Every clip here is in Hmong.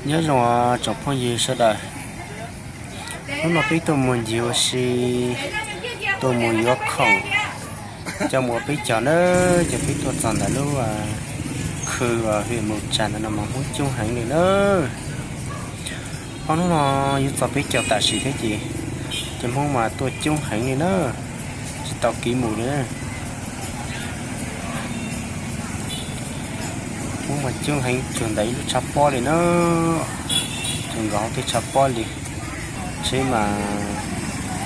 Nyob zoo tsoom phooj ywg sawv daws, hnub no peb tuaj mus ncig ua si, tuaj mus yuav khoom coj mus ua peb cog na, ces peb tuaj txog ntawm lub khw uas hwm mus tsag ntawm no mas Hmoob coob heev li na. Ob hnub no yuav txog peb caug tam sim thiab ces cov Hmoob mas tuaj coob heev li na, tsis tau kev mus li na. Hmoob mas coob heev cuag ntawm ib lub tshav pob li na, cuag nkaus hauv tej tshav pob li. Tsheb mas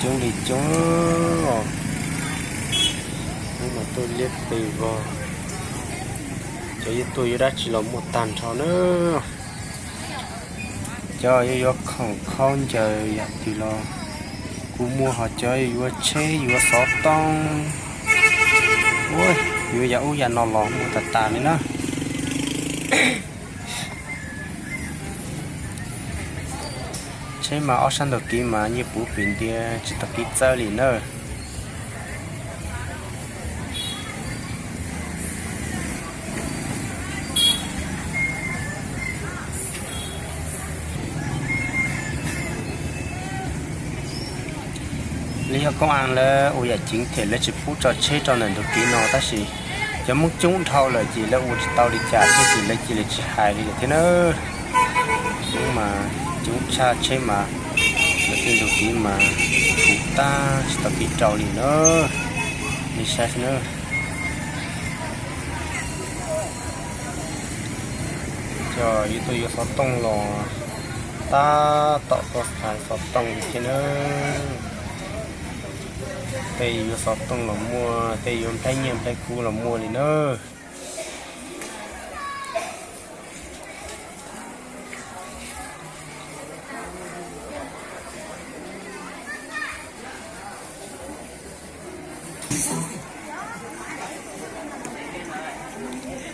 coob li coob, Hmoob mas tuaj liab pes vog. Cov yuav tuaj yuav dab tsi los muaj tag nrho na. Cov yuav yuav khoom khaub ncaws yam twg los kuj muaj, ho cov yuav tsheb yuav xov tooj, yuav yam ub yam no los muaj tas tas li na. Tsheb mas ob sab ntug kev mas nyiaj puv pim ntiag tsis tau kev txawb li na. Lawv yog koob as lawv ua yam ceev them lawv tsis pub tso tsheb rau ntawm ntug kev no tab sis cov Hmoob coob dhau lawm ces lawv ua tsis tau li cas thiab ces lawv cia li tsis hais li lawm thiab na. Hmoob mas coob tshaj, tsheb mas lawv tej ntug kev mas puv tag tsis tau kev rau li na. Nej saib xwb na. Cov yuav tuaj yuav xov tooj los tab tom tuaj xaiv xov tooj li thiab na. Tej yuav xov tooj los muaj, tej yuav nplhaib nyiaj nplhaib kub los muaj li na.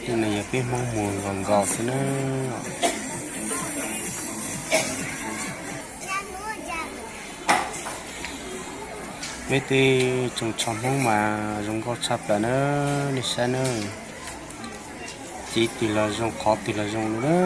Tej no yog peb Hmoob muag nkaus nkaus xwb na. Peb tej tsoos tsho Hmoob mas zoo nkauj tshaj plaws na, nej saib na. Ci twg los zoo, qhov twg los zoo li na.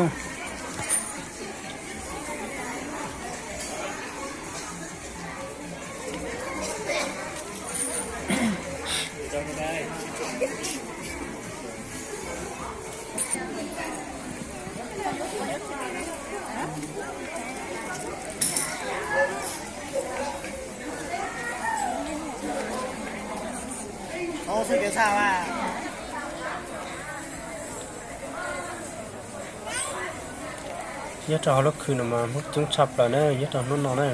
Nyob rau hauv lub khw no mas Hmoob coob tshaj plaws na, nyob rau hnub no na.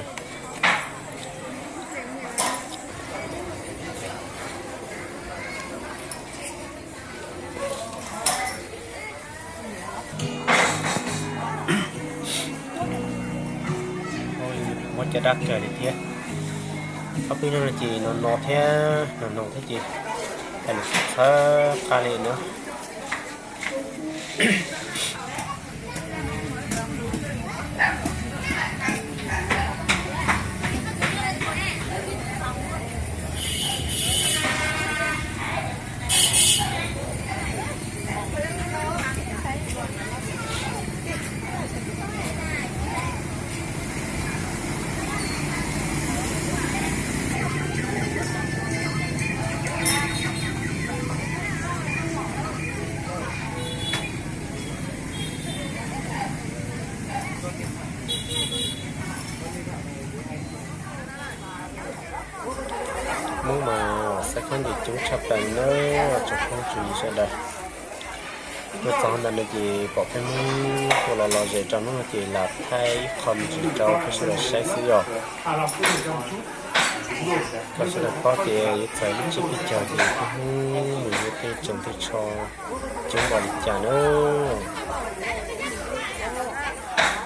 Muab caj dab kawg li thiab. Ob peb hnub no ces no no thiab no no thiab ces hais lus txhawb qab li na. Hmoob mas xab khaub ncaws coob tshaj plaws nawb tsoom phooj tsoom ywg sawv daws. Tuaj txog ntawm no ces pom peb Hmoob tuaj los los zem rau hnub no ces lam thaij ib qho me ntsis rau peb sawv daws saib xwb yog. Koj sawv daws paub tias yuav txog lub tsiab peb caug ces peb Hmoob mus yuav tej tsoos tej tsho coob npaum li cas na.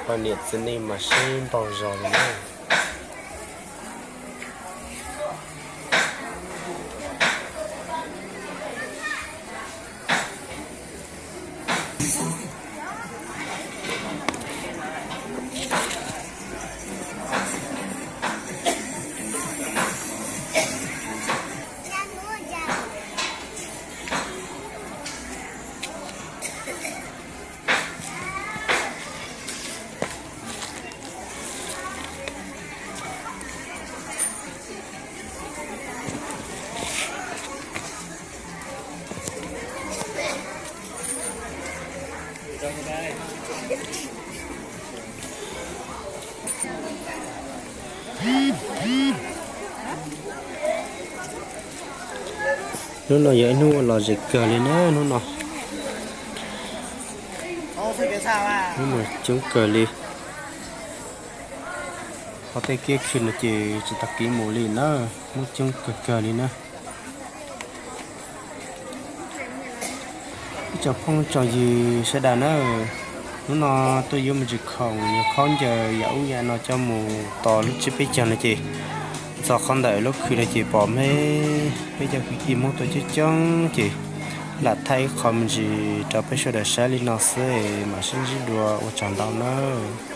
Poj niam txiv neej mas sib npaug zog li na. Hnub no yog ib hnub lom zem kawg li na, hnub no hnub no coob kawg li. Qhov tej kiab khw no ces tsis tau kev mus li na, muaj coob kawg kawg li na. Ib tsoom phooj tsoom ywg sawv daws na, hnub no tuaj yuav me ntsis khoom, yog khaub ncaws yam ub yam no coj mus tos lub tsiab peb caug no ces txog qhov ntawm lub khw no ces pom me peb cov kwv tij Hmoob tuaj coob coob ces lam thaij ib qho me ntsis rau peb sawv daws saib li no xwb, mam sib ntsib dua, ua tsaug ntau nawb.